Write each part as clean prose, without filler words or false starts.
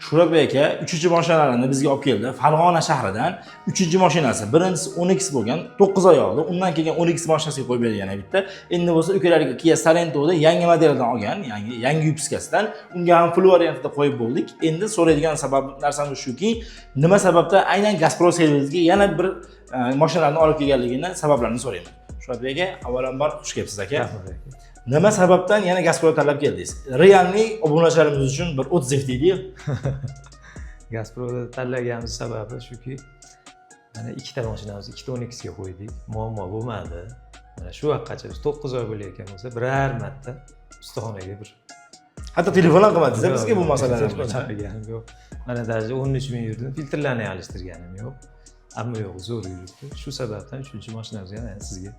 Shuhratbek aka uchinchi mashinalarini bizga olib keldi. Farg'ona shahridan uchinchi mashinasi. Birinchisi Onix bo'lgan, 9 oy oldi. Undan keyin Onix mashinasiga qo'yib berdi yana bitta. Endi bo'lsa ukalariga Kia Sorrento'da yangi modeldan olgan, yangi yangi выпуска sidan. Unga ham full variantida qo'yib bo'ldik. Endi so'raydigan sabab narsamiz shuki, nima sababdan aynan Gazpro servisga yana bir mashinalarni olib kelganligini sabablarini so'rayman. Shuhratbek aka, avvalambor xush kelibsiz, aka. Rahmat, aka. Nima sababdan yana Gazpro tanlab keldingiz? Реальный obunachilarimiz uchun bir отзыв deydiyu. Gazproda tanlaganimiz sababi shuki, mana ikkita mashinamizni ikkita 12ga qo'ydik, muammo bo'lmadi. Mana shu vaqtgacha biz 9 oy bo'layotgan bo'lsa, biror marta ustaxonaga bir Hatto telefon ham qilmadingiz bizga bu masalani. Telefon ham qilganim yo'q. Mana даже 13 000 yurdim, filtrlarni alishtirganim yo'q. Hamma yo'q zo'r yuribdi. Shu sababdan uchinchi mashinamizni yana sizga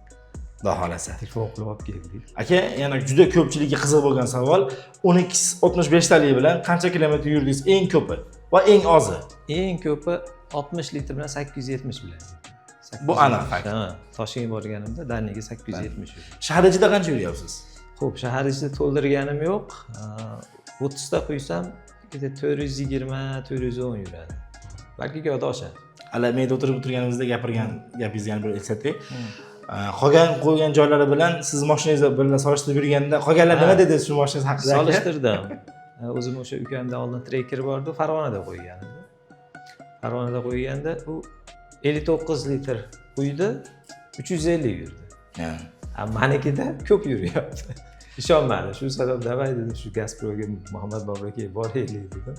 Xudo xohlasa. telefon qilib olib keldik. Aka, yana juda ko'pchilikka qiziq bo'lgan savol. 12 65 talik bilan qancha kilometr yurdingiz eng ko'pi va eng ozi? Eng ko'pi 60 litr bilan 870 bilan. Bu aniq fakt. Ha, Toshkentga borganimda дальний ga 870 yurdim. Shahar ichida qancha yuryapsiz? Xo'p, shahar ichida to'ldirganim yo'q. 30 ta quysam, где 420, 410 yuradi. Balki yo'da oshadi. Hali menda o'tirib o'tirganimizda gapirgan gapingizni yana bir eslatay. Qolgan qo'ygan joylari bilan siz mashinangizni bilan solishtirib yurganda qolganlar nima dedi shu mashinangiz haqida, aka? Solishtirdim. O'zim o'sha ukamdan oldin Tracker bordi, Farg'onada qo'ygan edi. Farg'onada qo'yganda u 59 litr quydi, 350 yurdi. A manikida ko'p yuryapti. Ishonmadi. Shu sabab давай dedim, shu Gazproga Muhammad Bobur aka boraylik dedim.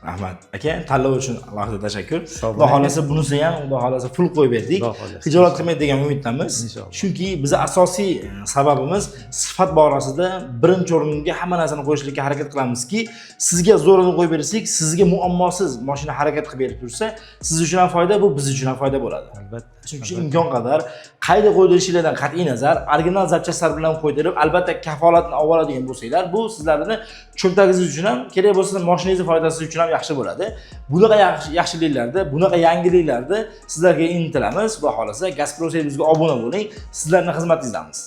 Rahmat. Aka, tanlov uchun alohida tashakkur. Sog' Xudo xohlasa, bunisi ham, Xudo xohlasa, full qo'yib berdik. Xudo xohlasa. Xijolat qilmaydi degan umiddamiz. Inshaalloh. Chunki biza asosiy sababimiz sifat borasida birinchi o'ringa hamma narsani qo'yishlikka harakat qilamizki, sizga zo'rini qo'yib bersak, sizga muammosiz mashina harakat qilib berib tursa, siz uchun ham foyda, bu biz uchun ham foyda bo'ladi. Albatta. Shuning uchun imkon qadar qayda qo'ydirishinglardan qat'iy nazar original запчасть lar bilan qo'ydirib, albatta kafolatni olib oladigan bo'lsanglar, bu sizlarni cho'ntagingiz uchun ham, kerak bo'lsa mashinangizni foydasi uchun ham yaxshi bo'ladi. Bunaqa yaxshi yaxshiliklarda, bunaqa yangiliklarda sizlarga intilamiz. Xudo xohlasa, Gazpro servisga obuna bo'ling. Sizlarning xizmatingizdamiz.